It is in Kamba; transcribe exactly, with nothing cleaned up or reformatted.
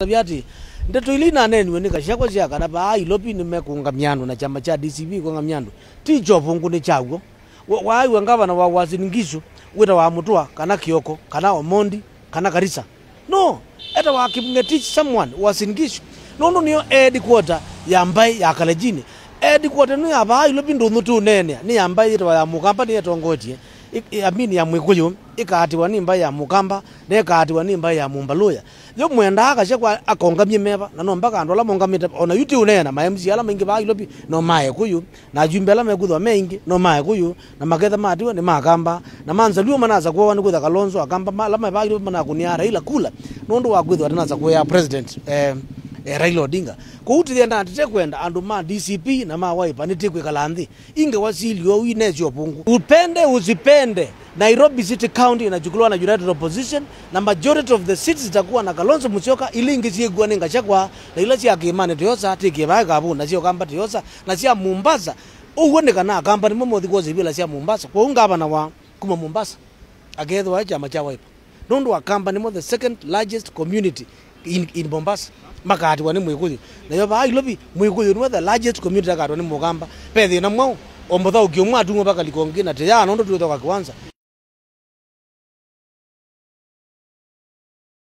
Tavya atĩ, ndeto ila inaneniwe nĩ Gachagua sya kana vaa Ilovi nĩmekũngamya andũ na kyama kya D C P kũngamya andũ, ti kya ũvũngũ, nĩ kyaw'o. Wa-, waaĩw'a ngavana wa Uasin Gishu wĩtawa Mutua, kana Kioko, kana Omondi, kana Karisa? No, etawa Kipng'etich someone, Uasin Gishu. Nũndũ nĩyo headquarter ya mbaĩ ya Kalenjin. Headquarter ĩno ya vaa Ilovi ndũnyũ tũũneenea, nĩ ya mbaĩ yĩtawa ya Mũkamba, nĩyo ĩtongoetye, ĩ-, ĩ-, I mean, ya Mwĩkũyũ, ĩkaatĩwa nĩ mbaĩ ya Mũkamba, na ĩkaatĩwa nĩ mbaĩ ya Mũmbalũya. Yo mwendaa Gachagua akongamie meva, na no mpaka andũ ala mongamĩte, o na yu ti ũneena, ma M C A ala maingĩ vaa Ilovi no ma Ekũyũ, na ajumbe ala mekwĩthwa me aingĩ no ma Ekũyũ, na maketha matiwa nĩ ma Kamba, na manzaluo manasakũawa nĩ kwĩtha Kalonzo, Akamba ma-, ala me vaa Ilovi manakũnĩa Raila kula, nũndũ wa kwĩthwa ndanasakũĩa president, eh, eh, Raila Odinga. Kwoou tũyenda, tũtekwenda andũ ma D C P na ma Wiper nĩtĩkwĩkala nthĩ. Ingewa silio ii nesyo pungu. Upende usipende, Nairobi City County inachukuliwa na United Opposition, na majority of the seats zitakuwa na Kalonzo Musyoka, ila ingĩ syĩkua nĩ Gachagua, na ila sya Kĩĩmanĩ tiosa, ti Kĩvaĩ Kavu, na sya Ũkamba tiosa, na sya Mombasa. Ũw'o nĩ kana Akamba nĩmo mothi kwosa ivĩla sya Mombasa. Kwoou ngavana wa kuma Mombasa akethĩwa e kyama kya Wiper. Nũndũ Akamba nĩmo the second largest community in, in Mombasa. Makaatĩwa nĩ Mwĩkũyũ. Nayo vaa Ilovi, Mwĩkũyũ nĩwe the largest community akaatĩwa nĩ Mũkamba. Ve thĩna mwaũ? O mũthaũki ũmwe atumwa vakalika ũngĩ na tĩyaa nũndũ twĩthoka kĩwanza.